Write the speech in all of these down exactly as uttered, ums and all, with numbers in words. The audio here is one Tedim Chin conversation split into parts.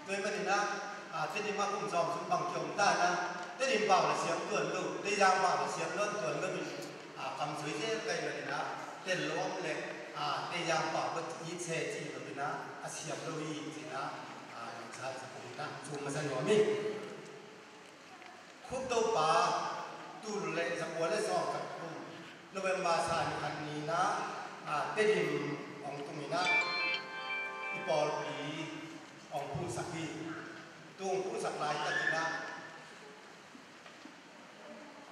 Tua ahih manin ah, ah, Tedim ah kum sawm sung bang kiom ta in ah, Tedim pau la siam tuan lo, Teizang pau la siam nawn tuan lo in, ah, kam soi zel ka hih manin ah, tel lo om leh, ah, Teizang pau bek it se ci lo in ah, a siam lo hi ci in ah, ah, limsa sa kum in ah, sum masa nuam hi. Khut Topa, tul le zakua le sawm khat kum, November sa ni khat ni in ah, ah, Tedim hong tung in ah, i pawlpi hong phungsak hi. Tua hong phungsak laitakin ah,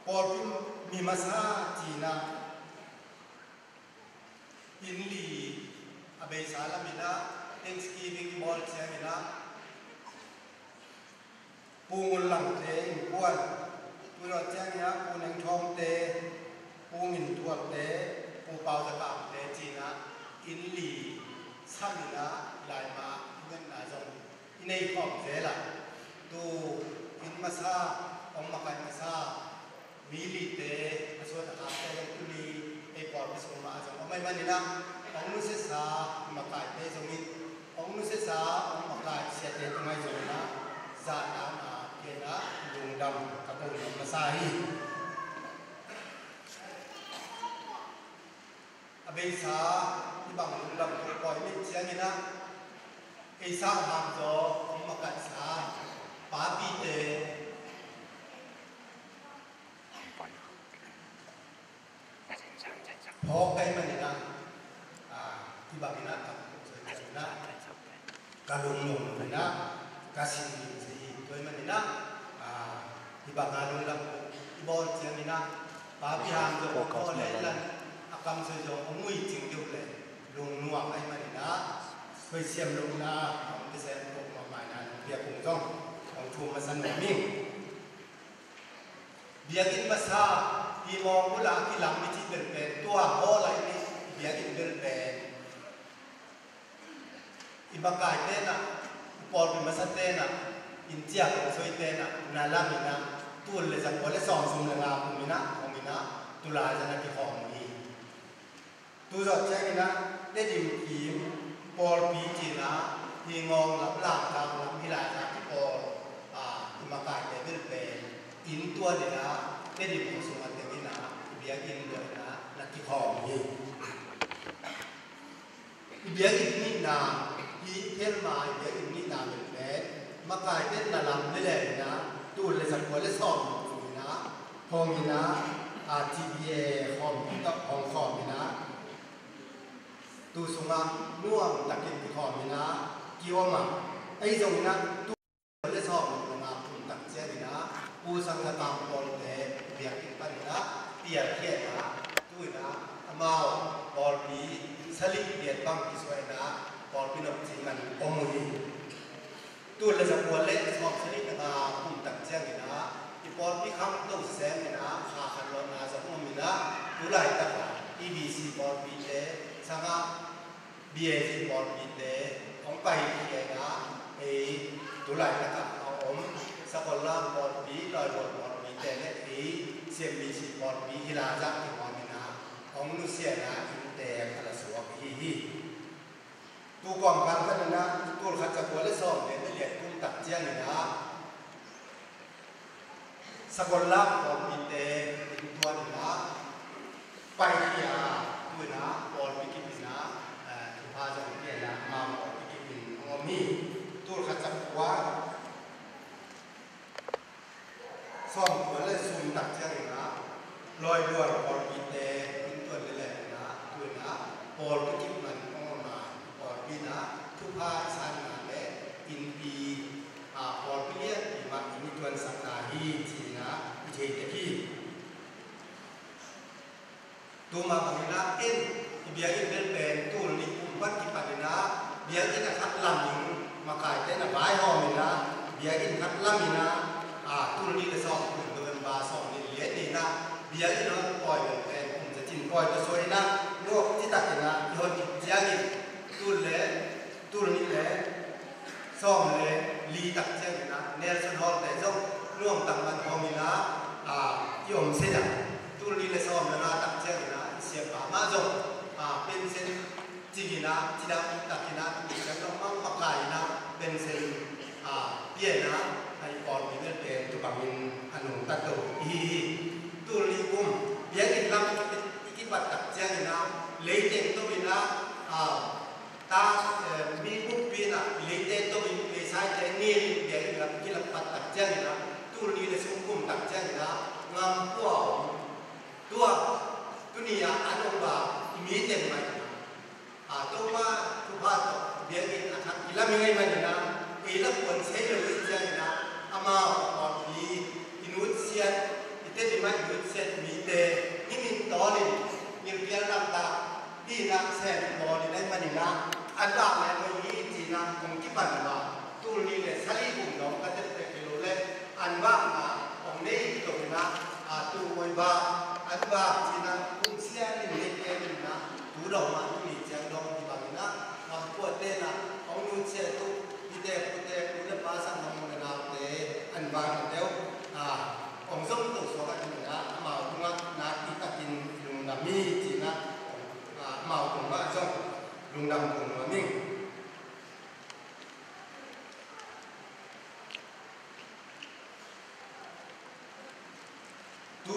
pawlpi mi masa ci in ah, inn li a beisa lam in ah, Thanksgiving i bawl ciangin ah, Pu Ngun Langte innkuan, tua zawh ciangin ah Pu Neng Thawmte, Pu Min Thualte, Pu Pau Za Kamte ci in ah, inn li sam in ah, laima i ngetna zong i nei khawm zel a, tu inn masa, hong makaih masa, mi lite, a suan a khakte zong tuni ei pawlpi sung mah zong om ahih manin ah, hong nusiasa i makaihte zong in, hong nusiasa hong makaih siate tung ahi zongin ah, zahtakna ken ah lungdam ka ko nuam masa hi. A beisa i bang lungdam tung pawi mah ciangin ah, ei sang ham zaw hong makaihsa papite phawk ka hih manin ah, ah, i bang in ah, ka lungdam in ah, ka sin ding si hi. Tua ahih manin ah, ah, i bang a lungdam i bawl ciangin ah, papi ham zong hong thaw leh, a kam soi zong hong ui cing deuh leh, lungnuam ahih manin ah, koi siam lo in ah, a om kisa in kok mahmah in ah, nong piak kung zong hong thum masa nuam ing. Biakinn masa, hi mawng bul ah a kilam i cih bel pen, tua hall ah i biakinn bel pen, i makaite in ah, i pawlpi masate in ah, inn ciak hong soite in ah, na lam in ah, tul le zakua le sawm sung le nga kum in ah, hong in ah, tulai zan a kikhawm uh hi. Tu zawh ciangin ah, Tedim kim pawlpi ci in ah, hi ngawng lam, langkang lam, hi lai zah kipawl, ah, i makaite bel pen, inn tuan in ah, Tedim sung a teng in ah, i biakinn luah in ah, na kikhawm hi. I biakinn nihna, hi phelma i biakinn nihna bel pen, makaite na lam le le in ah, tul le zakua le sawm kum in ah, hong in ah, ah, T B A khawm, hong khawm in ah, tu sungah nuam takin kikhawm in ah, kiom ah, ei zong in ah, tu le sawm le nga kum tak ciangin ah, Pu Sang Za Kam Pawlte biakinn panin ah, pialkhia in ah, tu in ah, amau pawlpi salik liat bang kisuah in ah, pawlpi nopci man om uh hi. Tul le zakua le sawmsagih le nga kum tak ciangin ah, i pawlpi khangto sem in ah, kha khanlawhna zong om in ah, tu laitak ah E B C pawlpite, sangah B A C pawlpite hong paikhia in ah, ei tu laitak ah a om Sakollam pawlpi, Lawibual pawlpite le ei C M B C pawlpi hi lai zah kihawm in ah, hong nusia in ah, innte a la suak hi hi. Tu kawmkal khat in ah, tul khat zakua le sawm le li liat kum tak ciangin ah, Sakollam pawlpite inntuan in ah, paikhia, tu in ah, pawlpi kip in ah, eh, thupha zong pia in ah, amau pawlpi kip in hong om hi. Tul khat zakua sawmkua le sum tak ciangin ah, Lawibual pawlpite inntuan le leng in ah, tu in ah, pawlpi kip man hong om a, pawlpi in ah, thupha i sanna le innpi, ah, pawlpi lianpi mah inn i tuansakna hi ci in ah, i thei tek hi. Tuma bangin ah, en, i biakinn bel pen tul nih kum pan kipan in ah, biakinn a khat lam in makaite na vaihawm in ah, biakinn khat lam in ah, ah, tul nih le sawm kum, November sawm nih le li ni in ah, biakinn hong pawi bel pen kum za cin pawi tawh suak in ah, nuam citak in ah, i hon khit ciangin, tul le, tul nih le sawm le li tak ciangin ah, Nelson Hall te zong nuam tak man hong in ah, ah, i om seh a, tul nih le sawm le nga tak ciangin ah, i siampa mah zong, ah, pension cing in ah, cidam tak in ah, tu ciang zong mang makai in ah, pension, ah, Hi a, a i pawlpi bel pen tu bangin a nungta to i hi hi. Tul nih kum biakinn lam i kipat tak ciangin a, leiteng to in a, a, ta, eh, mi bukpi in a, leite to in, leisaite ngilin biakinn lam i kipat tak ciangin a, tul nih le sung kum tak ciangin a, ngam pua om. Tua tuni a an ong ba i mi teng mah in a, a, Topa thupha tawh biakinn a thak i lam i ngei manin a, ei la kuan sei lo i ciangin a, amau a pawlpi i nutsiat, i Tedim ah i nutsiat mite hih min tawlin ngilkial lamtak dinak sem i bawl i nei manin a, an dak leh mei hi ci-in a kong kipan uh a, tul nih le sali kum dong ka teptek hi lo leh an vakna hong nei hi lo in a, a, tul mawh bang an vak ci-in a kum sia nih le kei in a, tu dong mah tu ni ciang dong hi bangin a, ngam puate in a hong nutsiat uh, mite pute, pu le pa, sanggam u le naute, an vaknate uh, a, hong zong to suak a, tu ni a amau tungah nakpi takin lungdam hi ci-in a, a, amau tungah zong lungdam kong nuam ing. Tu,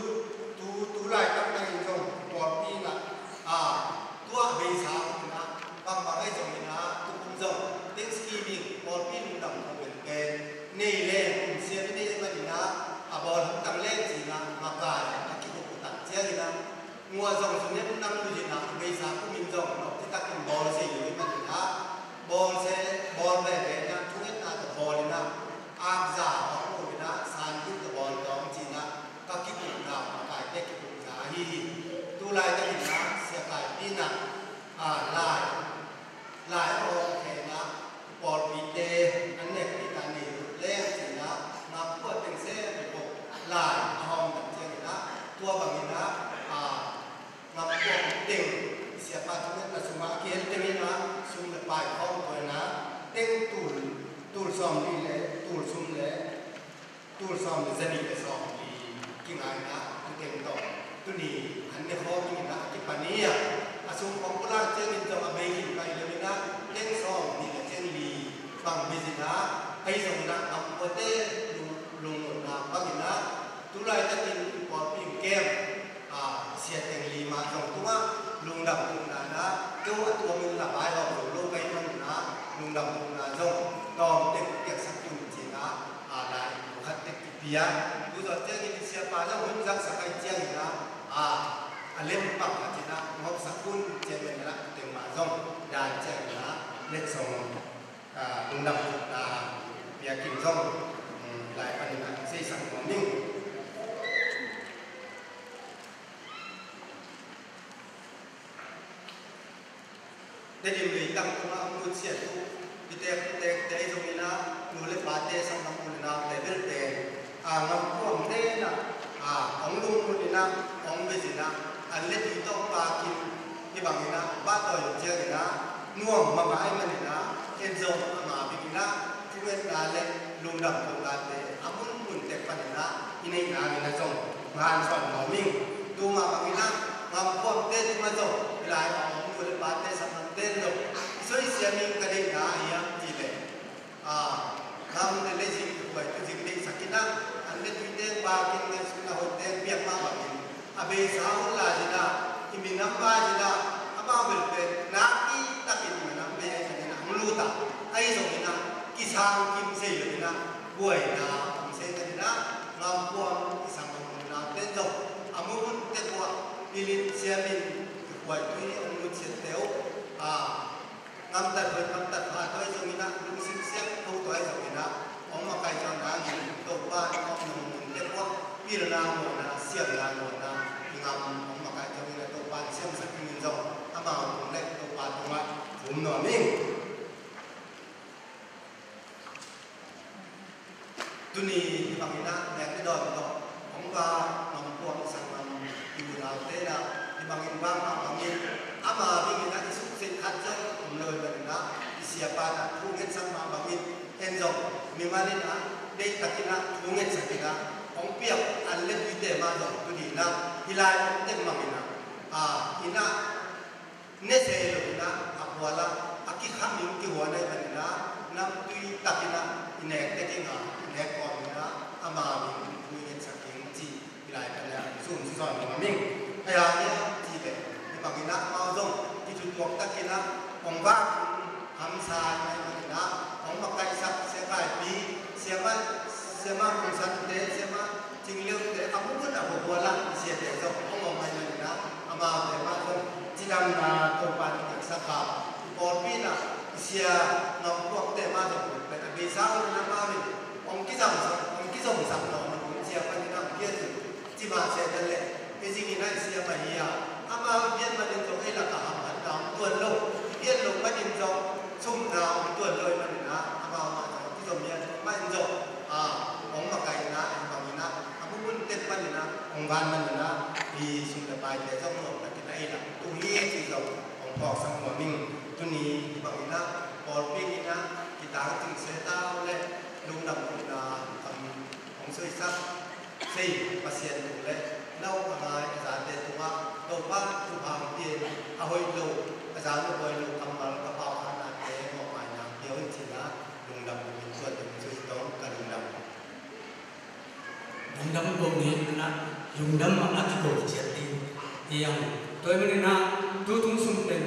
tu, tu laitak na in zong pawlpi in a, a, tua beisa in a, bangbang ahi zongin a, tu kum zong Thanksgiving pawlpi lungdam ko pen pen nei le kum siam i nei manin a, a bawl hamtang le ci-in a makai a kikuptak ciangin a, nguah zong sung nep nang lu in a, beisa kum in zong lawp citakin bawl sei lo i manin a, bawl se, bawl veve in a, thungetna tawh bawl in a, akza hong ko in a, santin tawh bawl tawh hong ci-in a, ka kikupna makaite kikupna ahi hi. Tu laitakin a, Sia Kaipi in a, a, lai, lai a hawm khe in a, pawlpite an nekpihna nei lo leng ci-in a, ngam pua teng se a, lai a hawm tak ciangin a, tua bangin a, a, ngam pua teng, siapa thungetna sungah a kihel teng in a, sum le pai khawng tua in a, teng tul, tul sawmli le, tul sum le, tul sawm le zanih le sawmli kingai in a, tu teng tawh, tuni an ne khawm in a, a kipan hi a, a sum khawng pulak ciangin zong a bei khin pai lo in a, teng sawmnih le teng li bang bei in a, ahi zongin a, ngam puate lung, lungmuanna bangin a, tu laitakin pawlpi in kem, a, sia teng li mah zong tungah lungdam tukna in a, keu a tuamin la pai hawm lo lo ka hih manin a, lungdam tukna zong tawm tek piaksak un ci-in a, a, lai khat tek kipia. Tu zawh ciangin i siapa zong hun zaksak ahih ciangin a, a, a lem pang khat in a, ngawpsak un ci-in a, teng mah zong dan ciangin a, letsong, a, lungdam tukna biakinn zong, um, lai panin a, seisak nuam ning. Tedim leitang tungah a nutsiat uh, i tek, tek, tek zongin a, nu le pate, sanggam u le naute bel pen, a, ngam puam den a, a, hong lungmuan in a, hong bezin a, an le tui tawh pakin, hih bangin a, pahtawi uh ciangin a, nuam mahmah ahih manin a, en zong ama bek in a, thungetna le lungdam kohnate a munmun tek panin a i neih nangin a zong ngan sawn nuam ing. Tu mah bangin a ngam puamte tungah zong i lai a om nu le pate sanggamte in zong i soi siam ing. Ka deihna ahi hiam cih leh, a, ngam le lei zing, khuai tu zing deihsak in a, an le tuite bakin ngaihsutna hoihte piak mah bangin a beisa hun lai in a, i minam bai in a, amau bel pen nakpi takin i minam bai in a hong lut a, ahi zongin a kisang kim sei lo in a, buaina hong sei lo in a, ngam puam i sanggam u le naute in zong a muhmun tek uh a pilin siamin i khuai tui hong nutsiatte uh, a, ngamtat hoih, ngamtat pha tawh ahi zongin a, lungsim siang tho tawh ahi zongin a, hong makaih zawh nangin Topa in hong nungmun tek uh a, pilna mawhna, siamna mawhna i ngam hong makaih zawh in a, Topa in siamsak dingin zong amau tung le Topa tungah thum nuam ing. Tuni hih bangin a, nek i dawn tawh hong va ngam puam i sanggam i unaute in a, hih bangin vang mah bangin ama bingin a i sukseih khat zong om lo ahih manin a, i siapa in a thu ngetsak mah bangin en zong mimal in a deihtakin a thu ngetsak in a, hong piak an le tuite mah zong tuni in a hih lai om teng bangin a, a, in a ne se lo in a, a khual ah a kikham in kihuan ahih manin a, namtui takin a i nek tek ing a, Sa ahih manin ah, hong makaihsak Sia Kaipi, Siamah, Siamah Kung Sante, Siamah Cing Liute, a mumun a bubual ah i siate zong hong om ahih manin ah, amaute mah zong cidamna Topa in piaksak a, i pawlpi in ah i sia ngam puakte mah zong pen a beisa un amau in hong kizom, hong kizomsak nawn lo, sia panin ah hong kiat in, ci mah se dan leh, i zing in ah i sia mah hi a, amau i bian manin zong ei lakah hamhatna om tuan lo, i bian lo panin zong sumna om tuan lo ahih manin ah, amau mah zong kizom hi a, tua mah in zong, a, hong makaihna ahih manin ah, a mumun tek panin ah hong van manin ah, i sum le paite zong nuamtakin a ei lak tung hi ci zong hong phawksak nuam ing. Tuni hih bangin ah pawlpi in ah kitang cing se ta uh leh, lungdam lungdam hong suisak sei Pasian tung le, na uk a ngai a zate tungah Topa thupha hong pia in, a hoih lo, a za lo, hoih lo kammal, ka paukhanate mawhmaina hong pia un ci-in ah lungdam in tua teng zui tawh ka lungdam. Lungdam ko ni na, lungdam a kiko ciat ding hi hang. Tua ahih manin ah tu tung sung pen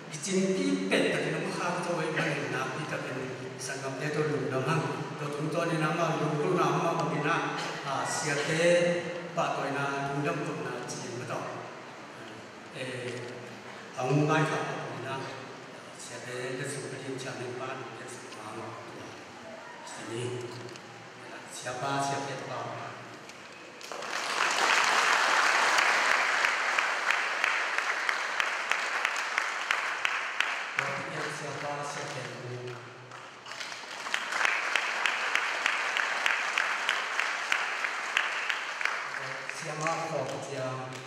kicingpi pet takin hong khak zo ahih manin nakpi takin sanggamte tawh lungdam hang. Tua tungtawn in amau lungdam amau bangin ah, a, siate pahtawina lungdam kohna ci-in mah tawh, eh, a hong vaikhak bangin ah siate letsong ka din ciangin pan letsong hang. Sini. Siapa, siapa, siapa. Siapa, siapa. Siapa, siapa. Siapa, siapa.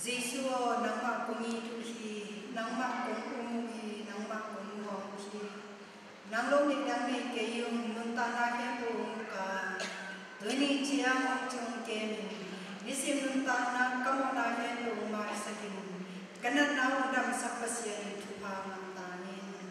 Jesu aw, nangmah kong it uh hi, nangmah kong um uh hi, nangmah kong nuam uh hi. Nang lo neih dang nei kei ung, nuntakna khempeuh hong uk a, tuni ciang hong ciong kem in, nisim nuntakna ka mawhna khempeuh hong maisak in, ka natna hong damsak Pasian in thupha ngah ta in.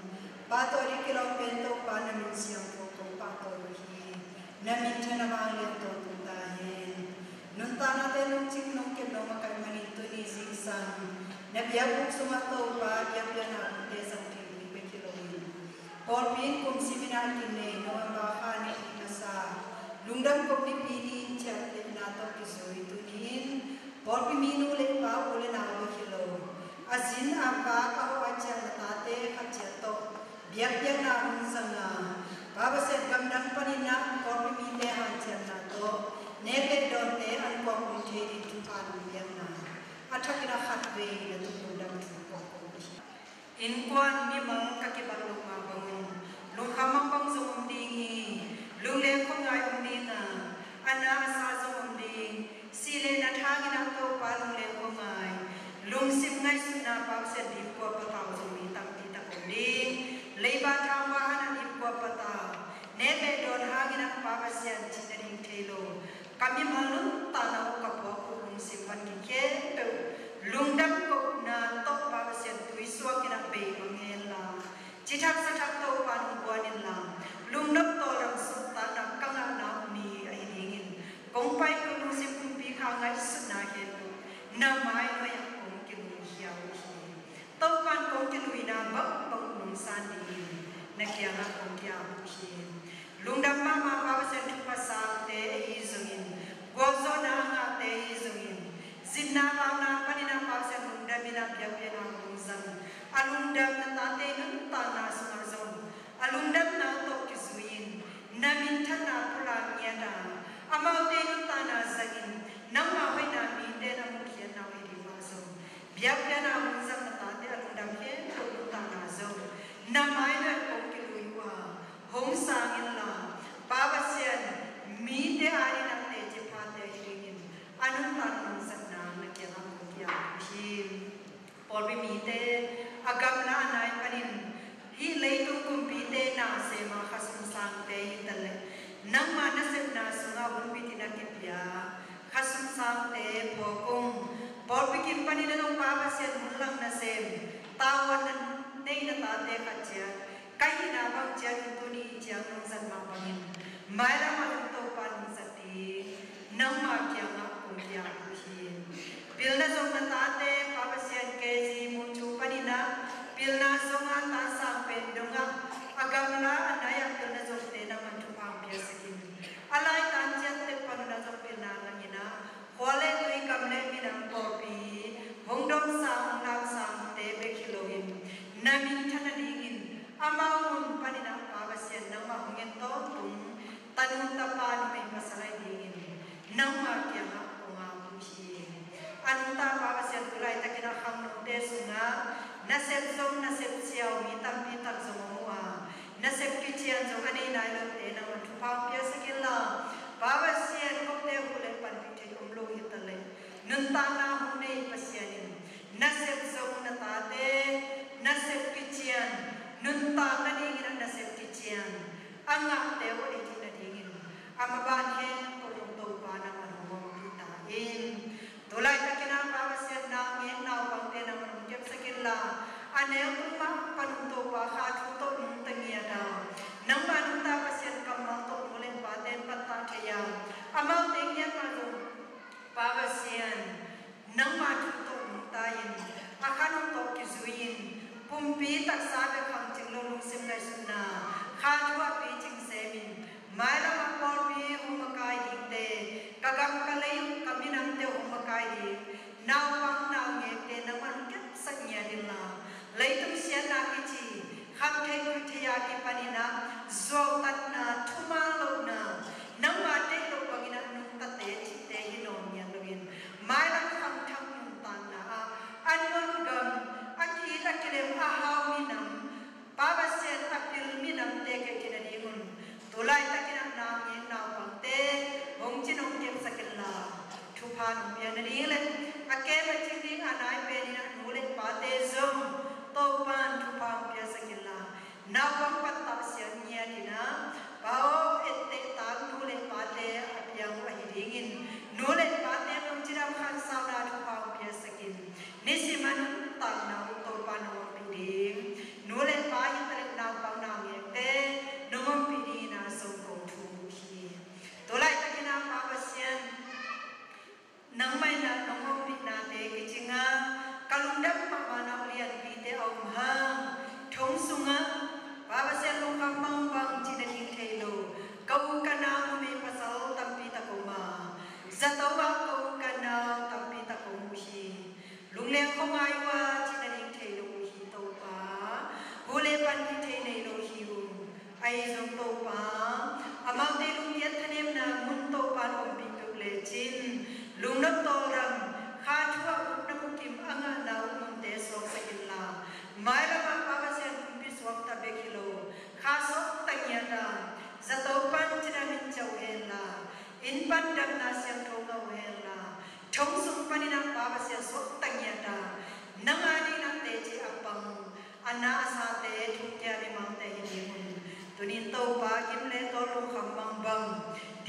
Pahtawi ding kilawm pen Topa na min siangtho kong pahtawi uh hi. Na minthanna vanglian tawh tung ta hen. Nuntaknate nong cing nong kep nong makaih manin tuni zingsang na biakbuk sungah Topa biakpiakna hunte zang thei ding bek hi loin, pawlpi in kum simin a kinei November kha ni masa Lungdam Kop Nipi ni-in ciaptehna tawh kizui tuni in pawlpi minu le pa, u le nau bek hi lo, a zin a vak a hawh a ciah na tate khat ciat tawh biakpiakna hong zang a, Pa Pasian gamdang panin ah pawlpi mite hanciamna tawh nek le dawnte an kuak hong thei ding thupha hong piakna a thakin a khatvei na tung lungdam thu kong ko hi. Innkuan mimal ka kibat loh mah bangin lungkham mangbang zong om ding hi. Lungleng khuangai om ding a, a na a sa zong om ding. Sih le nat hangin ah Topa lungleng khuangai, lungsim ngaihsutna, Pa Pasian dipkua patau zong mi tampi tak om ding. Leiba thangba han a dipkua patau, nek le dawn hangin ah Pa Pasian cihna ding thei lo, ka mimal nuntakna uh ka puak uh lungsim van kikhel peuh lungdam kohna tawh Pa Pasian tui suak in ah bei mang hen la, cithak sathak Topa nong guan in la, lungnop tawldam suktakna ka ngahna uh ni ahi dingin, kong pai peuh lungsim pumpi kha ngaihsutna khempeuh na mai nuai-ah kong kilui khia uh hi. Topa in kong kiluina bangbang nong san dingin na kiangah kong ki-ap uh hi. Lungdam mahmah Pa Pasian, thupha sangte ahi zongin, gualzawhna a ngahte ahi zongin, zitna vakna panin ah Pa Pasian lungdam in ah biakpiakna hong zang a, lungdam na tate nuntakna sungah zong a lungdamna tawh kizui in na minthanna pulak ngiat a, amaute nuntakna zangin nangmah hoihna mite na muhkhiatna uh hi ding mah zong, biakpiakna hong zang na tate a lungdam khempeuh nuntakna zong na mai nuai-ah kong kilui uh a, hong sang in la, Pa Pasian, mite adingin ah teci phate ahi dingin a nuntakna hong zatna na kiangah kong ki-ap uh hi. Pawlpi mite a gamla a nai panin hih leitung kumpite na sem a, khasum sangte hi ta leh, nangma nasepna sungah hun bitin a kipia khasum sangte phuak ung. Pawlpi kim panin a nong Pa Pasian hun lang nasem, tavuan na neih na tate khat ciat, ka hihna bang ciangin tuni ciang nong zat mah bangin mailam ah zong Topa nong zat ding nangma kiangah kong ki-ap uh hi. Pilna zong na tate, Pa Pasian, K G Mucu panin ah pilna zong a, tansang pen dong a, a gamla a nai-ah pilna zongte nangman thupha hong piaksak in, a lai tan ciat teh panun ah zong pilna ngah in ah, khua le tui, gam le minam, pawlpi hong domsa hong lamsate bek hi loin, na minthan nadingin amau mun panin ah Pa Pasian nangmah hong en tawntung tanu tapa numei pasal ahi dingin nangma kiangah kong ap uh hi. A nungta Pa Pasian, tu laitakin ah khangnote sungah nasep zong nasep siau mi tampi tak zong om uh a, nasep kician zong a nei nai lote nangman thupha hong piaksak in la, Pa Pasian, kote huh le panpih thei om lo hi ta leh, nuntakna hong nei Pasian in nasep zong na tate, nasep kician, nuntak nadingin ah nasep kician a ngahte uh ei theih nadingin a maban khempeuh zong Topa nangman hong ompih ta in. Tu laitakin ah Pa Pasian, naungek naupangte nangman hong kepsak in la, a neu tung mah panun Topa kha thu tawh nungta ngiat a, nangma nungta Pasian kammal tawh nu le pate pattah thei a, amaute ngiat mah zong Pa Pasian, nangma thu tawh nungta in, a khanop tawh kizui in, pumpi taksa bek khangcing lo lungsim ngaihsutna kha thu ah picing sem in, mailam ah pawlpi hong makai dingte, ka gam ka lei uh ka minamte uh hong makai ding naupang naungekte nangman hong kepsak ngiat in la, leitung siatna kici, khamtheih khuitheih a kipanin ah zuautatna, thuman lohna, nangma deih loh bangin ah nungtate cihte hi nawn ngiat loin, mailam khangthak nuntakna ah a nuam gam, a ki-it a kilem, a hau minam, Pa Pasian, a pil minamte kei theih nadingun tu laitakin ah naungek naupangte hong cin hong kepsak in la, thupha nong piak nading le a kem a cing ding a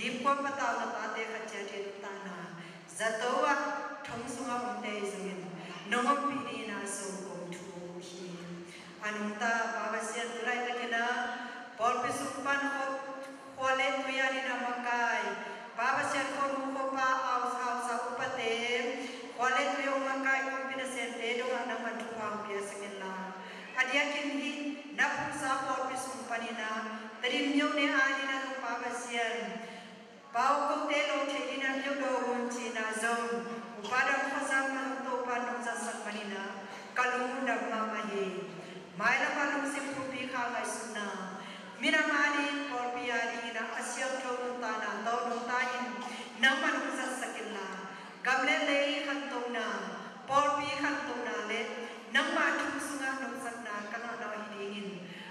Innkuan patau na tate khat ciat in nuntakna zato ah thong sungah omte hi zongin nong ompih dingin ah zong kong thum uh hi. A nungta Pa Pasian, tu laitakin ah pawlpi sung pan khua le tui a dingin ah makai, Pa Pasian, khuanu khuapa, hausa upate, khua le tui hong makai kumpi nasemte dongah nangman thupha hong piaksak inla, a diakin hih na phutsa pawlpi sung panin ah Tedim myo ne a dingin ah Pa Pasian, Pau Ko te lo thei dingin ah myo do un ci-in ah zong, Upa Dam Khuazang mah zong Topa'n nong zatsak manin ah ka lung uh dam mahmah hi. Mailam ah lungsim pumpi kha ngaihsutna, minam a ding, pawlpi a dingin ah a siangtho nuntakna tawh nungta in nangman hong zatsak inla, gam le lei khantona, pawlpi khantona le nangma thu sungah nopsakna ka ngahna uh hi dingin,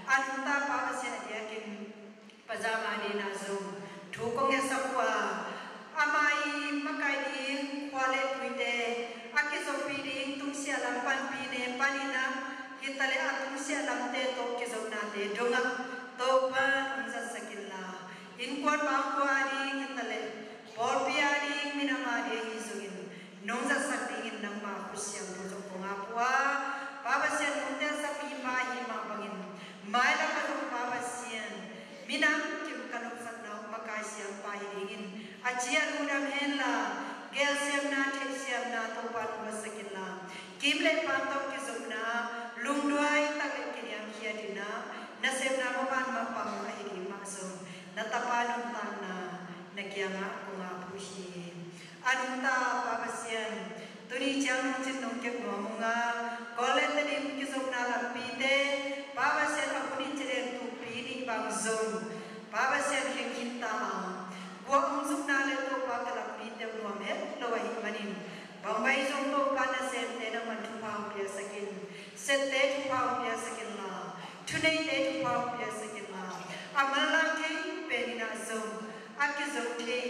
a nungta Pa Pasian, a diakin Pa Zam a dingin ah zong thu kong ngetsak uh a, ama i makai ding khua le tuite a kizopih ding tungsiah lam panpih ne panin ah, hi ta leh a tungsiah lamte tawh kizopnate dongah Topa'n hong zatsak inla, innkuan bangkua a ding hi ta leh pawlpi a ding, minam a ding ahi zongin nong zatsak dingin nangma khut siangtho zong kong ap uh a, Pa Pasian, nong teel sak mi pa ahi mah bangin mailam ah zong Pa Pasian, minam kim ka nopsakna uh makai siampa hi dingin a ci-ah lungdam henla, gelsiamna, theihsiamna Topa'n hong guansak inla, kim le paam tawh kizopna, lungduai tak le kiniamkhiat in ah nasepna maban mapang ahi ding mah zong na tapa nuntakna na kiangah kong ap uh hi. A nungta Pa Pasian, tuni ciang nong cin nong kep nuam ung a, Kawl le Tedim kizopna lampite, Pa Pasian, a hun in ci leng tukpi nih bang zong, Pa Pasian, kheng khin ta a, guah hong zukna le Topa ka lampite uh nuam het lo ahih manin, bangmah zong Topa nasemte nangman thupha hong piaksak in, sette thupha hong piaksak inla, thuneite thupha hong piaksak inla, a manlang thei pen in ah zong a kizo thei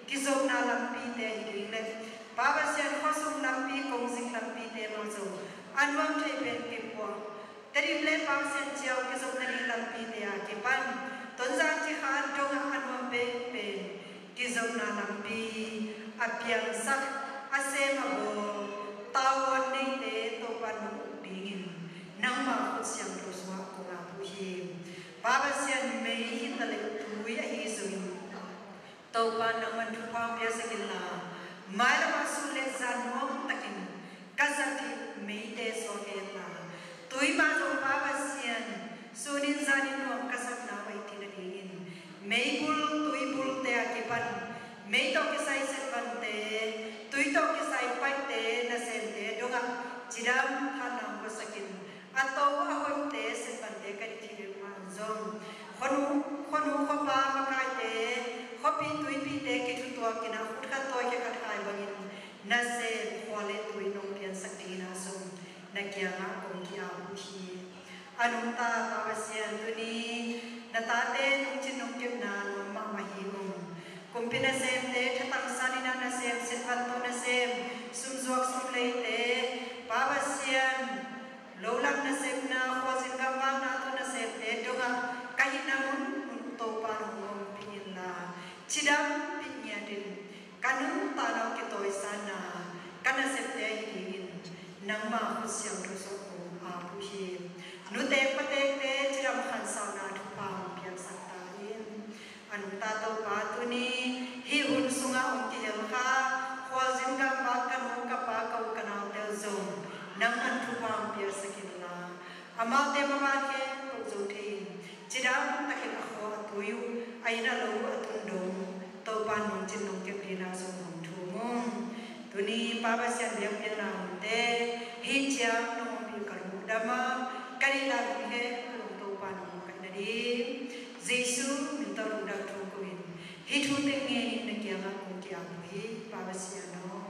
kizopna lampite hi ding le, Pa Pasian, khuasung lampi, kongzing lampite mah zong a nuam thei pen kipuah. Tedim le Pangsian ciau kizopna ding lampite a kipan Tonzang Cikha dongah a nuam penpen kizopna lampi a piangsak, a sem, a bawl, tavuan neite Topa nong uk dingin nangma khut siangtho sungah kong ap uh hi. Pa Pasian, mei hi ta leh tui ahi zongin Topa nangman thupha hong piaksak inla, mailam ah sun le zan nuam takin ka zat hih meite suak hen la, tui mah zong Pa Pasian, sun in zan in nuam ka zatna uh a i thin a dingin, meibul tuibulte a kipan mei tawh kisai setbante, tui tawh kisai paihte, nasemte dongah cidam thanna hong guansak in, a to a hoihte setbante ka dithih deuh mah zong, khuanu, khuanu khuapa makaite, khuapi tuipite kithutuak in ah, khut khat tawi khe khat khai bangin nasem khua le tui nong piansak dingin ah zong na kiangah kong ki-ap uh hi. A nungta Pa Pasian, tuni na tate nong cin nong kepna nuam mahmah hi ung. Kumpi nasemte, thatang san in ah nasem, setban tawh nasem, sumzuak sumleite, Pa Pasian, lo lam nasepna, khualzin gamvakna tawh nasepte dongah ka hihna mun, mun Topa nong ompih inla, cidampih ngiat in, ka nuntakna uh kitawisanna ka nasepte hi dingin nangma khut siangtho sungah kong ap uh hi. Nutek patekte cidam khansauna thupha hong piaksak ta in. A nungta Topa, tuni hih hun sungah hong kihel kha khualzin gamvak ka nu ka pa, ka u ka naute uh zong nangman thupha hong piaksak inla, amaute maban khempeuh zo thei in, cidam takin a khua a tui uh, a inn a lo uh a tun dong Topa nong cin nong kep dingin ah zong hong thum ung. Tuni Pa Pasian biakpiakna hunte hih ciang nong ompih ka lungdam a, ka neih lai hun khempeuh Topa nong kaih nading Jesu min tawh lungdam thu ko in, hih thu teng ngenin na kiangah kong ki-ap uh hi, Pa Pasian aw.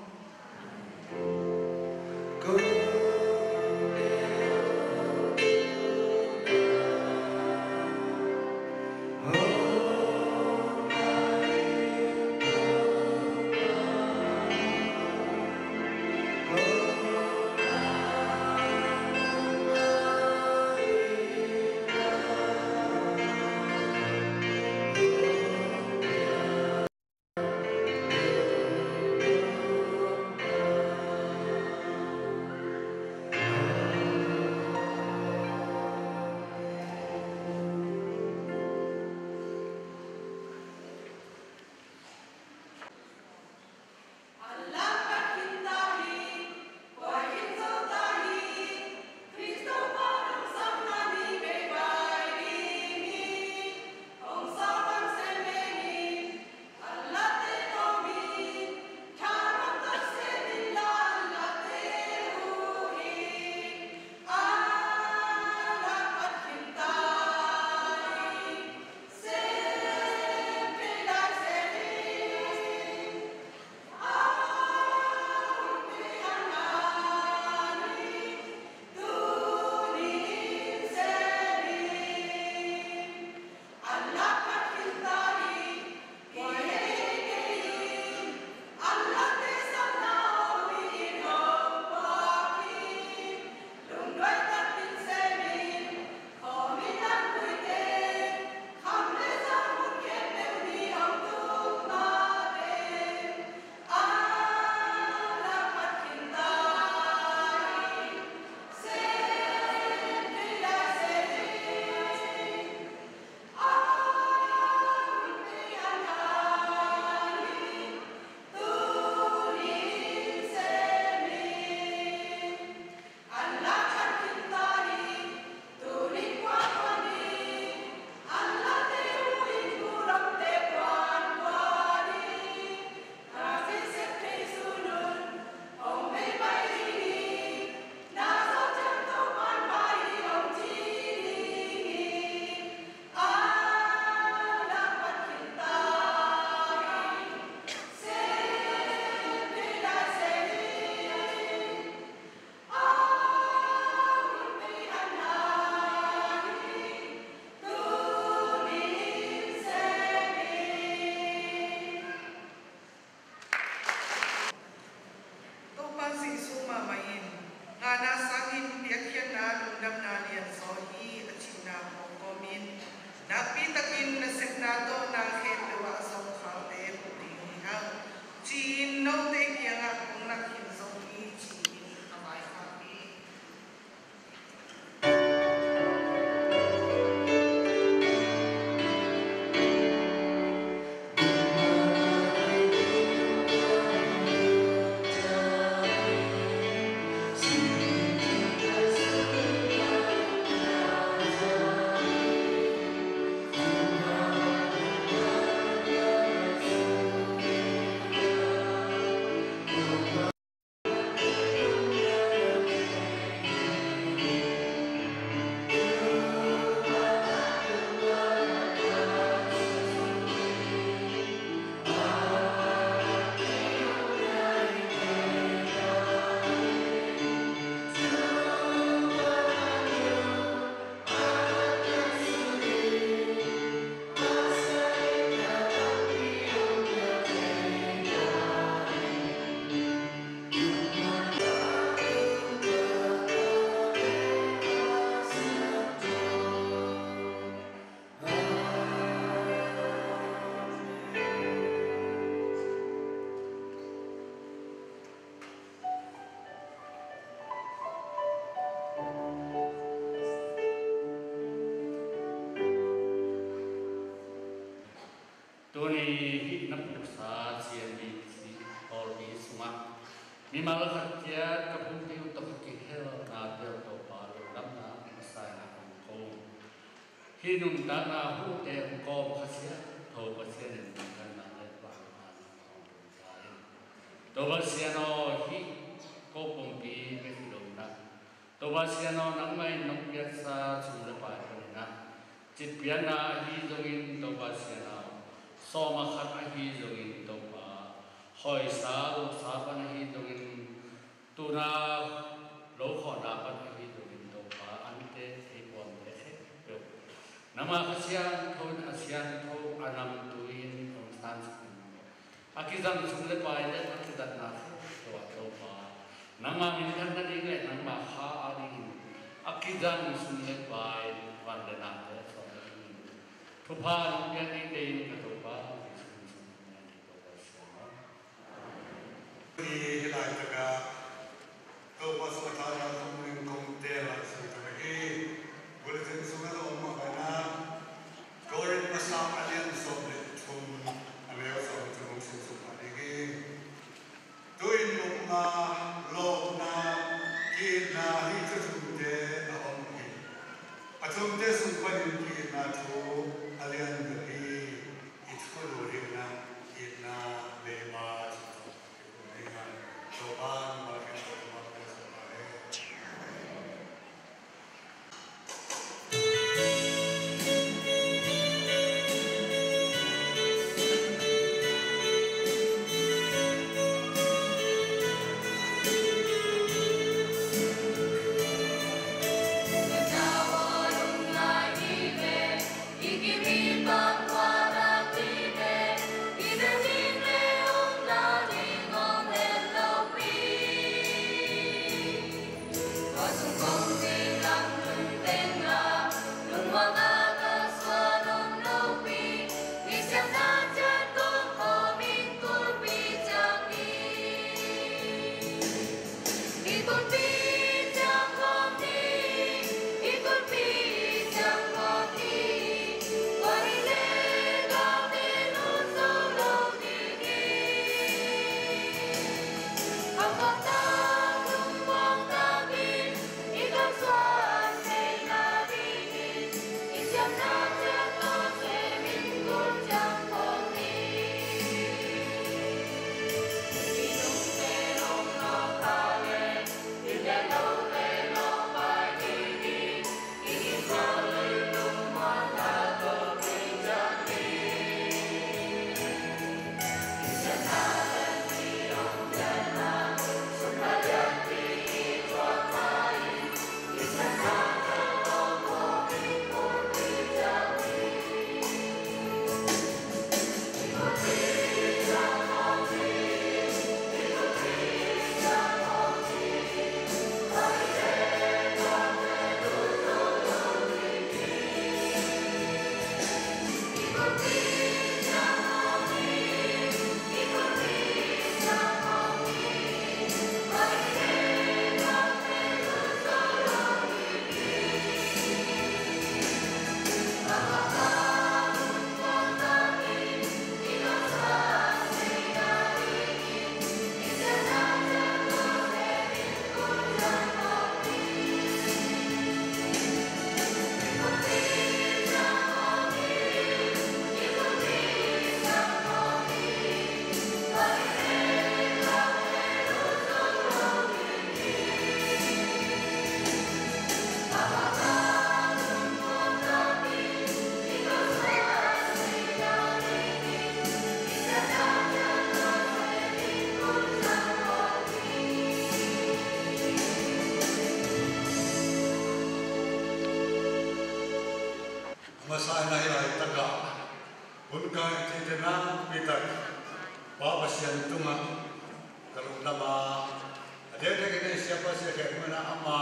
Hih na puksa C N B C pawlpi sungah mimal khat ciat ka pumpi uh tawh ka kihelna tel Topa lungdamna masa-in ah kong ko. Hih nuntakna huhte hong kawm Kha Siangtho Pasian in minthanna le vangliatna hong pia in. Topa Pasian aw, hih ko pumpi ka hilh loh na Topa Pasian aw, nangmah in nong piaksa sum le pai panin ah, citpiakna ahi zongin Topa Pasian aw, sawm a khat ahi zongin Topa, hawisa losa pan ahi zongin, tuna lo khawhna pan ahi zongin Topa, ante thei puamte khempeuh nangmah Kha Siangtho in a siangtho a namtui in hong sansak in, a kizang sum le pai le a kizatna khempeuh ah Topa, nangmah minthanna ding le nangmah kha a dingin a kizang sum le pai, van le nate a suak dingin thupha nong piak ding deih in ka Topa Jesuh min suang in, Topa Pasian aw. Hih laitakah Topa sungah thahatna kong teel lai sung tawh hi. Bulletin sungah a om mah bangin ah, Korin masa a lian sawm le thum, a neu sawm le thum hong simsuk mah ding hi. Tu-in upna, lawpna, ki-itna, hih thu thumte a om hi. A thumte sung panin ki-itna thu a lian bel hi. I thulu dingin ah itna leiba ci tawh i kum dingin ah Topa'n malkhen tawh i malkhen tawh i malkhen. Masa-in ah hih laitakah hun kai cihte nakpi tak Pa Pasian tungah ka lungdam a, a dekdek in ei siapa Sia Khen Mung in ah ama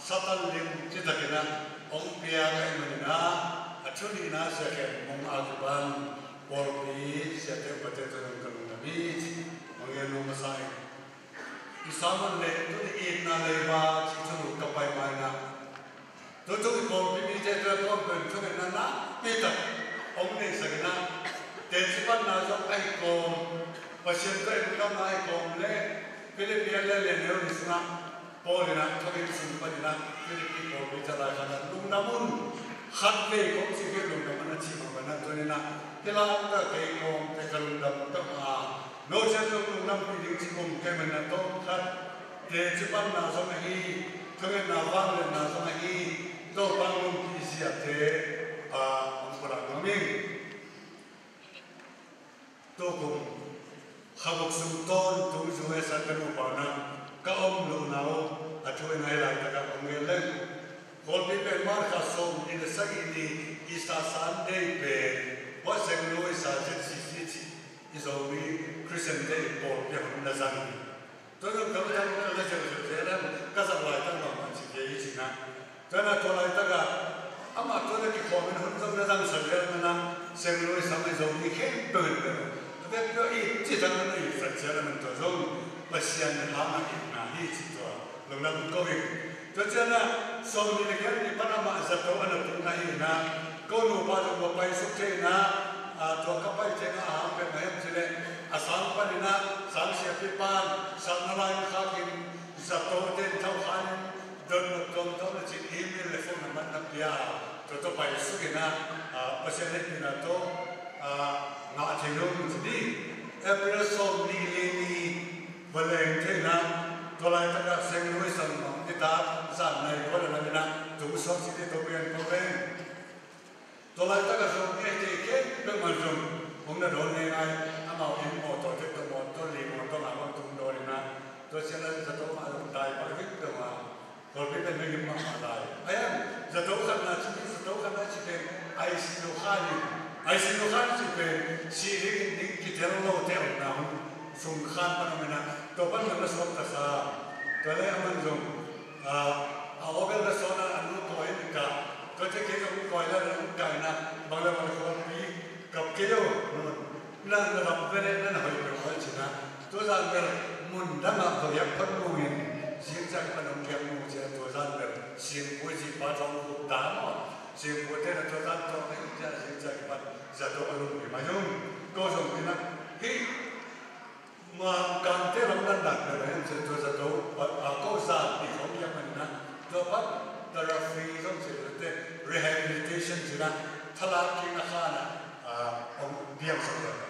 Satan lim citakin ah hong piak ahih manin ah, a thu nihna Sia Khen Mung a kipan pawlpi siate upate tungah ka lungdam hi ci. Hong gen nuam masa in, i sermon leh tuni itna leiba cih thu ka pai ma in ah, tutung i pawlpi mite tungah pawlpi thungetna nakpi tak hong neisak in ah, Teci panna zong ahi kawm, Pasian tawh i lungdamna ahi kawm le Philippi a lian lian neu ni sungah Paul in ah thawngin sung panin ah Philippi pawlpi zalai khat ah lungdam un, khat vei kong ci kei lungdam un a ci mah bangin ah tuni in ah hih lai ah kei kawmte ka lungdam ka mah a, no ciang zong lungdampih ding ci om kei manin ah tawmkhat teci panna zong ahi, thungetna vangliatna zong ahi, Topa hong ompih ziate a hong pulak nuam ing. Tukum kha guk sung tawntung U S A ka nupa in ah ka om lohna uh a thu in ah hih laitakah hong gen leng. Kawlpi pen March kha sawmnih le sagih ni Easter Sunday pen St. Louis ah Z C C cih i Zomi Christian te i pawlpi ah hong na zang hi. Tua zong ka thang na na zel zel zel a ka zang laitak mahmah ci kei hi ci in ah. Tua in ah tua laitakah amah tua na kikhawm in hun zong na zangsak zel in ah Saint Louis ah i Zomi khempeuh in bel a vekpi ah i ci zang na na itsak zel a, tua zong Pasian hang a itna hi ci tua lungdam ko ing. Tua ciang ah sawmnih le giat ni pan amah zato a na tun na hi in ah ko nupa zong va paisuk thei in ah, tua ka pai ciang ah a hang pen mah hiam cih leh a sang panin ah sang siapipa in sakna lai in khak in, zatote in thokhanin dotnop tuamtuam le cih email le phone number na pia a, tua tawh paisuk in ah Pasian hehpihna tawh ngah thei lo ci ding. April sawmnih le li ni va leng thei in ah tua laitakah Saint Louis ah mah i ta zan nai kua le lam in ah tung suak ci ding tua pian ko leng. Tua laitakah zong ei te khempeuh mah zong hong na dawn ngai ngai, amau inn mawtaw te tawh mawtaw li mawtaw nga bang tung dawn in ah tua ciang ah zato mah zong tai pah vek peuh a, Kawlpi pen migim mahmah lai. Ahi hang zato khatna ci, zato khatna ci pen I C U khan in, I C U khan ci pen sih ding in ding kitel lote omna hun sung khan pan om in ah tua pan nang na suak ta sa. Tua le aman zong a, a aw bel na sawn a, a nu kawi in kah, tuate kei zong kawi la, na hong kah in ah bang le bang le khuapi kap kei o, na, na lam bel na na hoih peuh a ci in ah tua zan bel mun dang ah va giak phot nung in zing ciang pan hong giak nung ci a, tua zan bel singpui zihpa thawng khup ta maw, singpui te na tua zan tawh na hi ci a, zing ciang pan zato a lum hi mai zong ko zong in ah hih Mangkangte lam dandan bel a hiam cih leh tua zato a ko zan nih khawng hiam a ni na, tua pan therapy zong cih leh te rehabilitation cih na thalak kik a khan a hong piangsak bel a.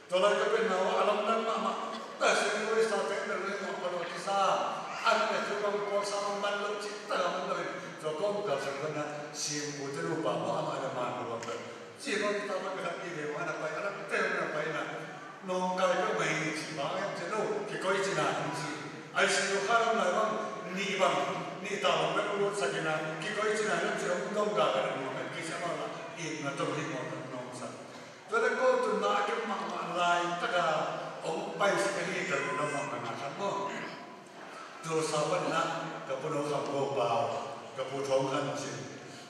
Tua lai ka pen nau a lamdang mahmah ta seng lui sa teng bel lui mah palo kisa an le tu bang pawlsa bang man lo cih ta lam lo in tua kawm kalsak bel na simpute nupa mah amah le man lo bang bel. Ci lo kita bang khat pi ve mah na pai a lam te na pai na. Nawngkai peuh mah hi ci bang em ci lo, kikoih cina hi ci. I C U kha lam lai bang, nih bang, nih ta bang bek lut sak ina, kikoih cina hi lam ci hong dong ga ka lam nuam em, kisia bang la, itna tawh hi mawk lam nuam sak. Tua leh ko tun ma a kem mahmah lai taka hong pai sak ahi ka lungdam mahmah na khat maw. Tulsa panin ah ka pu No Kham Go Pau, ka pu Thawng Khan Cin,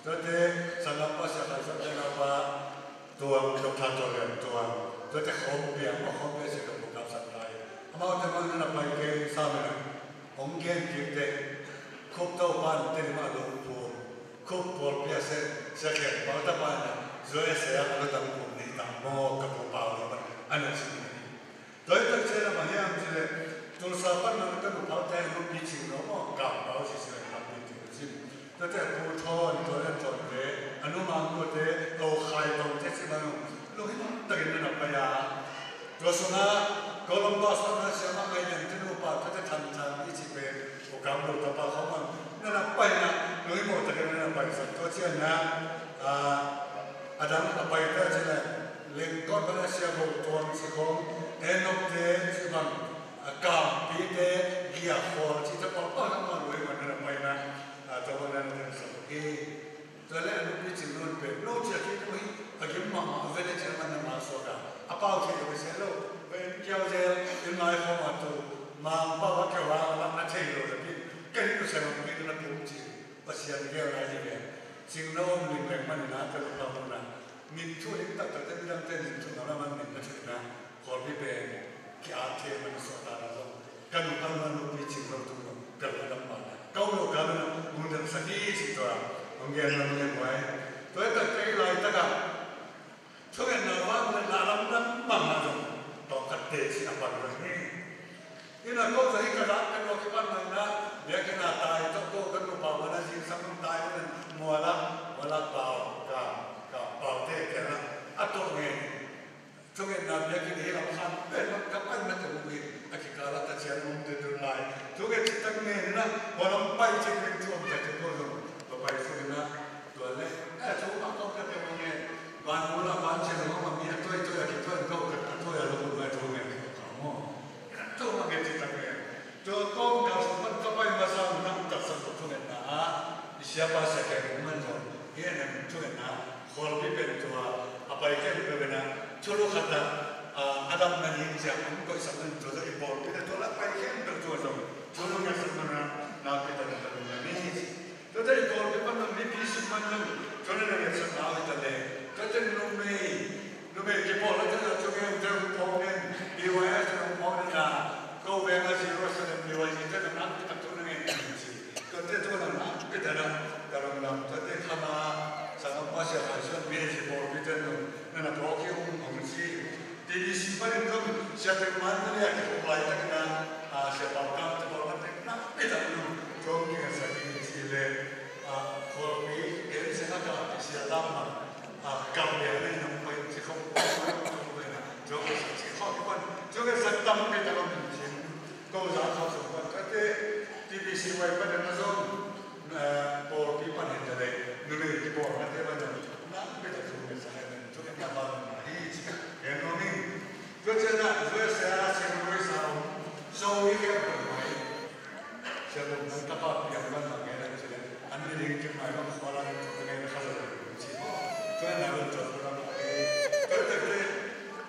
tuate sanggam pa Sia Khai Suan, sanggam pa Tuang, Doctor Tuang Lian Tuang, tuate khawm piang, a khawm piang sia ka pu Kap San Lai. Amaute bang na na pai kei sa men a hong gen kik teh, Khup Topa in Tedim ah lungphum, Khup pawlpi ah Sia, Sia Khen Pau tapa in ah U S A ah a lutang kum nih tang maw ka pu Pau lo pan a na cin hi. Tua hi tak ciang a bang hiam cih leh, Tulsa pan nang ka nu Pau te a nu Pi Cing Lo maw, Kam Pau ci ci leh Kam Pi Cing Lo cin. Tuate a pu Thawn, tua le Thawn te, a nu Mang Tua te, a u Khai Tong te ci bang, lunghimang takin na na pai a. Tua sungah Columbus pan na siamah ngai lian te nupa tuate Thang Thang i ci pen, u Kam Lo tapa khawng bang, na na pai na, lunghimang takin na na pai sak tua ciang na, a, a dang a pai ta ci leh, Lengkawt pan a Sia Bo Tuang ci khawng, Enok te ci bang, a, Kampi te, Gia Khawl ci te pawlpawlna mah lui man na na pai na, a, tua bang na na pai sak hi. Tua leh a nu Pi Cing Lo pen, no ci a kik uh hi, a gim mahmah a vele ci a man na mah suak a, a pau thei lo i se lo, pen kiau zel, in ngai khawm a tu, Mang Pau a kiau a, a thei lo la pi, ka hi tu se lo pi na kum ci, Pasian gel lai hi ve. Cing na om ling leng manin a ka lungdam hun a. Min thu ling taktak te midangte min thu ngam a man min na thu in a. Kawlpi pen ki-at thei man a suahtakna zong ka lungdam a nupi Cing Lo tung lo ka lungdam man a. Ka um lo ka lungdam hong dam sak hi ci tua. Hong gen lo le muai. Tua taktak i laitak a Thungetna vang le na lamdang bang a zong tawmkhat teci a pan lo hi. Ina ko zong hi ka zak pen lo kipan lo ina, biakinn a tai tawh ko ka nupa wana zingsang hong tai ina muala, muala pau ka, ka pau te kena a tawh nge. Thungetna biakinn hi lam khan pen lam ka pai mate mu hi, a kikala ta cian mong te dun lai. Thunget citak nge ina, mualam pai cian nge tuam ta cian ko zong, ba pai thungetna. Tua le, eh, thu ma kong ka te mong e. Ban mula ban chen lo ma mi a tuai tuai a ki tuai ko ka a tuai a lo ma tuai tuai ngen ko ka mo. Tua ma ngen ci tak ngen. Tua kong ka su pan ka pai ma sa na tak sa ko tuai na a. I sia pa sa ke man lo. Ye na tuai na. Khol pi pen tua a pai ke pe na. Chulu khata a adam na ni cia ko sa na tua i bol pi na tua la pai ke pe tua lo. Chulu ka sa na na pi ta na ni. Tuate i Kawlpi pan zong mipi sung man zong, tuate na ngetsak nau hi ta le. Tuate numei, numei kipawl a tuate na thungen te hong phawk nen, B Y S te hong phawk nen na, ko veng a Jerusalem B Y S te na nak pi tak tu na ngen ci. Tuate tu na nak pi ta na, ka lungdam, tuate khama, sangam pa sia khai suan mi he si Kawlpi te zong, na na phawk hi ung hong ci. T B C panin zong siate man na lia kihong laitakin a, a, sia Pau Kam te Pau Kam te na pi tak zong zong kingasak in ci le, a, Kawlpi en sia ka ka sia lam ma, a, kam lia na in hong pai ci khong zong sak ci khong pan zong sak tam pi tak zong ci ko za khong zong pan kate T B C wai panin a zong Pawlpi pan hi ta le, numei kipawlna te pan na, na, pe ta tu me sa he, tu me na ba na hi ci ka, he no ni. Tu ce na, tu se a se no sa om, so ni ke pa mai. Se lo na ta pa pi ang ban na ke na ce le, an ni ding ke mai lo so la ni tu ke na ka lo ci. Tu na lo tu na ke. Tu te te,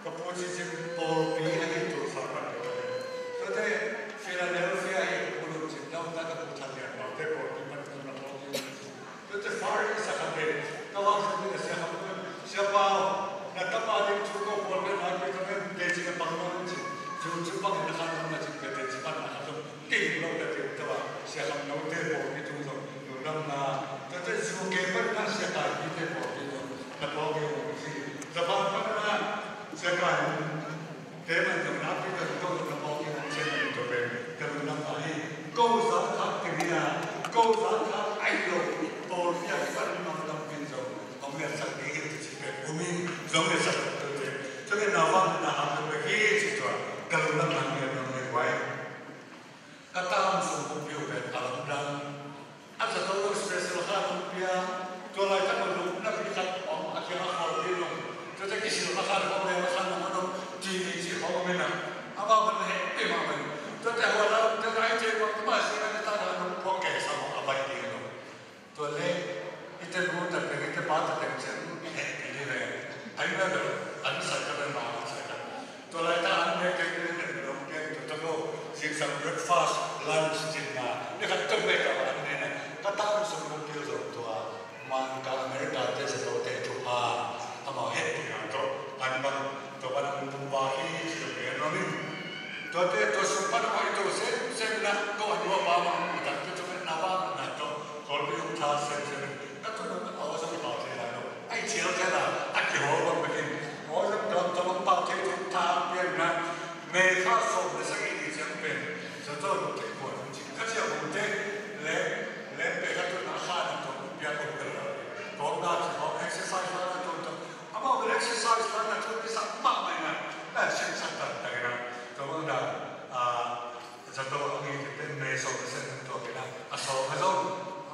ka pu ci ci Pawlpi a hi tu sa pan ke. Tu te, Philadelphia hi ka pu lo ci, na ta ka pu chan lian ba te Pawlpi pan tu na Pawlpi. Tuate Far East a khat ve, ka vang sia sia khat ve, sia Pau, na tapa ding thu ko pawl ve, na pe ka ve, pe ci ka pang lo ci, thu thu pang na khat lo na ci, pe te ci pan na khat lo, kei lo ka te ta va, sia kam lo te pawl ki thu lo, lo lam na, tuate zu ke pan na sia kai ki te pawl ki lo, na pawl ki lo ci, ta pa pan na, sia kai, Te man zong nakpi tak zong ko zong na pawk in hong cian in tua pen ka lungdam mah hi. Ko zan khak kei hi a, ko zan khak ai lo, Pawlpi a kipan in hong lam pen zong hong ngetsak ding hi ci pen um in zong ngetsak tua pen. Tua pen na vang na hak pen hi ci tua ka lungdam mah hi a nong nget vai. Ka tam sung pumpi uh pen a lamdang. A zato lo special khan hong pia. Tua laitak lo lungna pi khat om a kiang a khawlpi lo. Tuate kisil kha khan khawng leng khan hong om ti ni ci khawng om ina. Amau kan heh pi mah mai. Tuate hua la tuate ai te mah tua mah si na ta na hong puak kei sa mah a pai ding lo. Tua le, i te nu ta teng, i te pa ta teng cian, he, i ni le. Ai na lo, an sa ka le ma, an sa ka. Tua lai ta an ne ke ne ne lo ke, tua ta ko, sing sang breakfast, lunch, dinner. Ne ka tua me ka an ne na. Ka ta sung ko pil zo tua. Man ka America te sa to te tu pa. Ama he ti na to. An bang, tua bang an tum ba hi, si lo ke no ni. Tuate, tua sung pan a hoi tua sem, sem na, ko an hua pa ma, mu tak te tua na ba, na tua, kol pi hong tha sem, sem. Ka tua na, a hua sa ki pau te na lo. Ai cial te na, a ki hua bang bekin. Hua sa tua, tua bang pau te tua tha pian na. Me kha som na sa ki ni ciang pen. Sa tua lo te kuan ci. Ka cial lo te, le, le pe ka tua na kha na tua pian lo ke la. Kong na ci, kong exercise na tua tua. Amau bel exercise tan a thu i sak mahmah ina, na siangsak tantan ina. Tua bang dan, a, zato a ngi te pen me sawm le sen tua kina, a sawm a zong.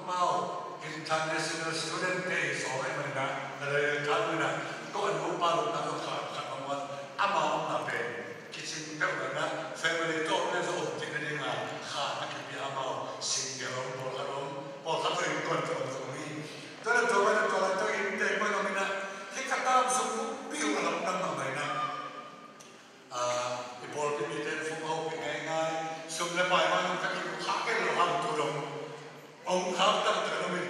Amau international student te sawm a ina, na le tan ina, ko an upa lo na lo kha, kha amau, amau na pen. Kicing peuh lo na, family tawh le zo om kik na ding a, kha na kipia amau, sing pia lo, pawlkhat om, pawlkhat lo in kuan tawh om hi. Tua le tua le tua le tua in te kuan om ina, hih ka tam sung buk piu a lam tam bang mai na. Ah, i pawlpi mi te fung hau pi ngai ngai, sum le pai ma nung ka kimu kha ken lo hang tu dong. Ong khak taktak lo min.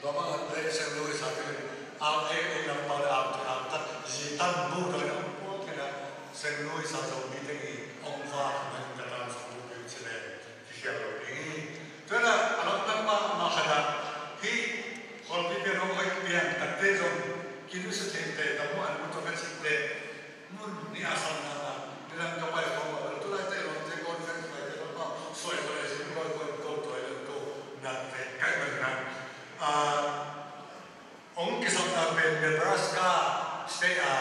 Tua bang a le Seng Louis a te min. A e e lam pau le a te a tak zi tam bu to le ong pua ke na. Seng Louis a zo mi te i ong va ka man ka tam sung bu piu ci le. Kikhial lo ding hi. Tua na a lam tam ma ma kha na. Hi khol pi pian ong hoi pian tak te zong. Jesu thei te, ka mu an mu to ka ci te, mun ni a sang na na, ni lang ka pai ko ma, tu lai te lo te kon fen pai te lo ma, soi ko le sin ko ko ko to le ko na te kai man na. A, ong ki sam na pen Nebraska State a,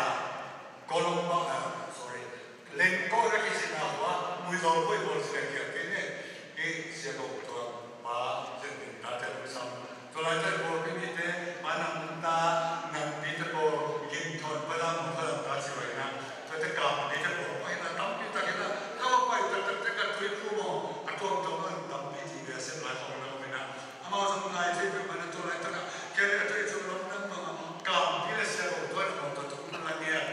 Columba, a, sorry, Lengko na ki sin a hua, mui lo ko i bol se ki a ki ne, ki sia ko to pa, zen din ta te sam. Tua laitak pawlpi mite, mah nang ta, nang pite pawl, ginthawn pada mu khalam ta ci vai na. Tuate kampite pawl, pai na tampi tak hi na, ka va pai taktak te ka tuiphum aw, a tuamtuam a tampi ci ve a sem lai khawng na om hi na. Amau zong ngai thei peuh mah na tua laitak a, kei le a tuiphum lam nang bang a, kampi le sia lo tua na khawng tua tuk na la ngiat.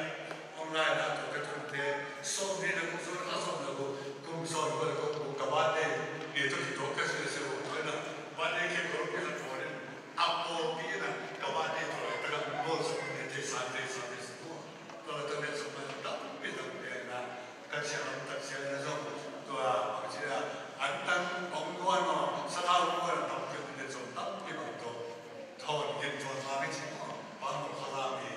Online ah tua ka tunte, sawm ni na kum sawm na sawm na kum, kum sawm na kum, ka birthday ni tua ki tua ka sia sia kum tua na, birthday cake tua ka sia tua na, a pawlpi na, ka birthday tua ka na kum sawm ni te sa te sa te sa tua. Tua la tua ne sawm na tampi tampi na, ka sia lam tak sia na sawm, tua bang sia, an tang ong tua no, sa thau ong tua na tampi ne sawm tampi bang tua. Thawn gin tua sa ni ci tua, bang tua sa ni.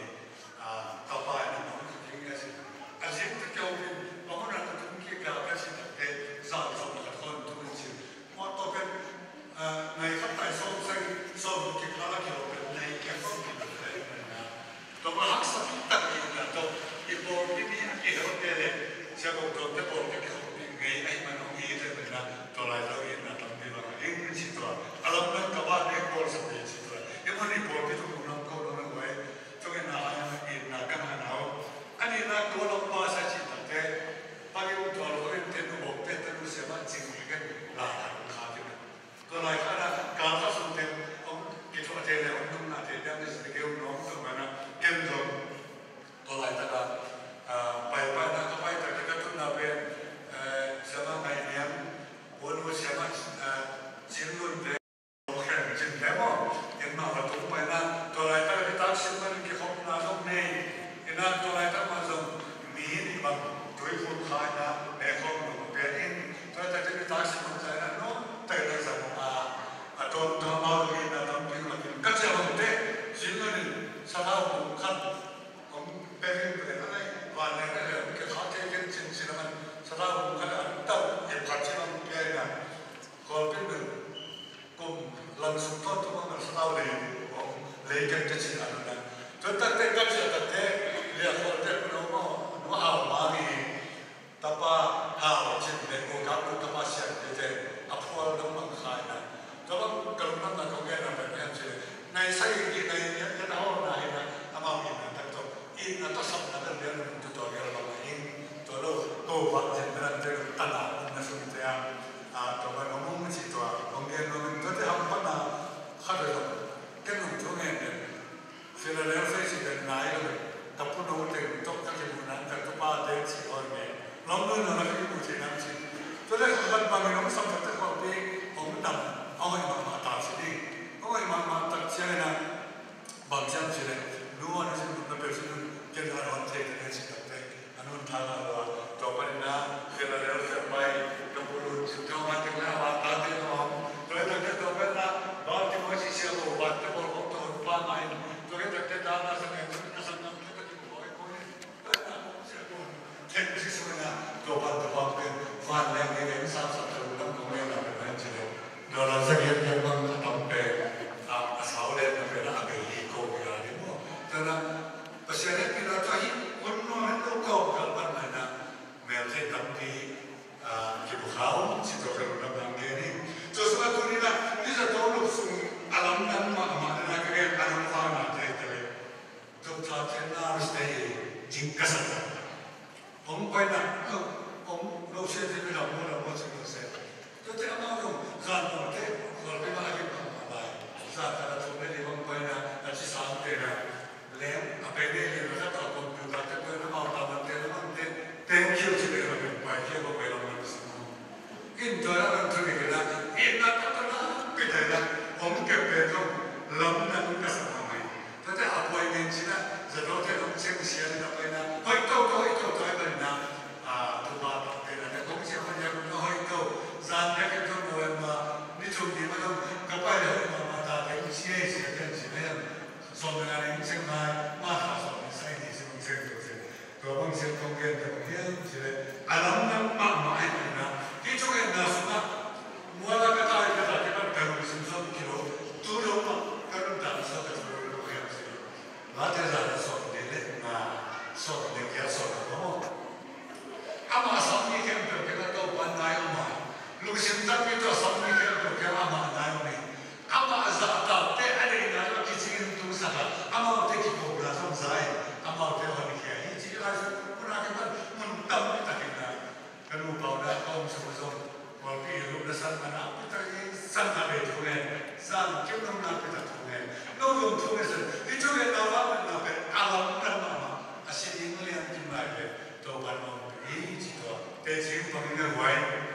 A, ka pa in a nong ka ding a si. A zing ta keu bin, a mun a ka tung ki ka ka si ta te, za zong ka thawn tung si. Mo to pen, a, nai ka tai song sai, song ki ka la ki lo pen, nai ka song ki ka la ki na. To ma hak sa ki ta ki na to, i bol ki ni a ki hel te le, sia bol to te bol ki ki hel ki ngai ai ma nong i te na, to lai to i na tam ni ba, ing si to. A lam na ka ba ne bol sa ki si to. I mo ni bol ki to mo nong ko nong wai. Tua hi na, a nihna kan hang hau. A nihna tua lam pa sa cih takte, pakin tua lo in te nu bok te te nu sia ma cing hi kan la kan kha te na. Tua lai kha na, kal kha sung te, om, ki thua te le, om, nung na te, diam te si te ke, om, nong, tua ma na, ken zong. Tua lai taka, a, pai pai na, ka pai tak te ka tun na pen, eh, sia ma ngai niam, ua nu sia ma, eh, cin lun te. Khen cin le maw, in mah va tung pai na, tua laitak nitak sim man kikhopna zong nei, in ah tua laitak mah zong mi nih bang tuiphum khai na, mekhawm nung pia in, tua laitak nitak sim man zai na, no, tai na zang a, a tuam tuam a, mi na tam tuiphum in, ka cia bang te, zin lo nin, sa thau kum khat, kum pe in pe na ai, van le na le, ke kha te ken cin cin man, sa thau kum khat a, tau, in khat cin man pia in a, Kawlpin bel kum lam sung tawn tuk a ngal sa tau lei, lei keng te cih a nuna. Tua takte ka ciah takte, lia khualte kun a um a, nu Hau Mang hi. Tapa Hau Cin le ko kau tapa sian te te, a phual dong mang khai na. Tua bang ka lungdamna kong gen a pen hiam cih leh, nai sa i nai, nai, nai, nai, nai, nai, amau i na tak tua. I na ta sap na bel bel na mun tu tua gel bang a ing. Tua lo, ko bang zen bel an te lo ta na, na sung te a. A, tua bang a mung ci tua, bang gel lo mun tua te ham pa na, kha bel lo. Ken nung tu ngen bel. Philadelphia ci bel nai lo. Ka pu no te tok ka ki mun an ka tu pa te ci hoi me. Long lo na na ki mu ci na ci. Tua le kha bang a long sam te ko pi, ong tam, ong i ma ma ta ci di. Ong i ma ma ta ci na. Bang siam ci le, nu an sin na pel sin ken an hon thei te nen sin takte, an hon tha la lo a, tua panin a, ken a lel ken pai, ka pulun sin tua ma ken la ma ta te no, tua takte tua pen na, bal ti mo si sia lo, bal te bol ko to pa mai, tua takte ta na sa ken na sa na te ta ki ko ko. Theng Jesu na, tua pan tua pan pen, van leng ni leng sa sa tua pan kong leng na pen pen ci le. Dollar sa giat giat bang a tam pen, a, a sau leng na pen a bei hi ko ya ni mo. Tua na, Pasian leng pi na tua hi, kun no hen lo ko kal pan mai na, mel thei tampi, a, kibu khau, ci tua pen na bang ke ni. Tua sa tu ni na, ni sa tua lo sung, a lam nan ma, ma na ka gen, a lam fa na te te le. Tuk tha te na ris te hi, jing ka sa ta. Hong pai na, hong lo se te mi lam mo lam mo se mo se. Tua te amau zong, zan mo te, zan te ma hi ma ma lai. Zan ta la tuk ne ni hong pai na, a ci sang te na. Lem, a pai ne le na ta computer te pai na mau ta man te na man te. Thank you ci le na pai kiu ko pai lam man sa mo. In tua na lam tuk ne na, in na ta ta na, pi te na, hong ke pe zong, lam na ka sa ma mai. Tate appointment cih na, zato te nong cheng sia na pai na, hoi to to, hoi to to, hoi pai na, a, amaute kikopna zong za in amaute honkhia hi. Cih lai zong mun a kipan mun tampi takin a ka nu Pau Dan ka om sung zong Kualpi i lupna san a nakpi tak hi. San a bei thu ngen, san kim nong nakpi tak thu ngen. No zong thu ngen san hi thu ngen na va man na pen a lam dan mahmah a si ding lian kim lai pen Topa'n nong hi ci tua te cing pangin a huai.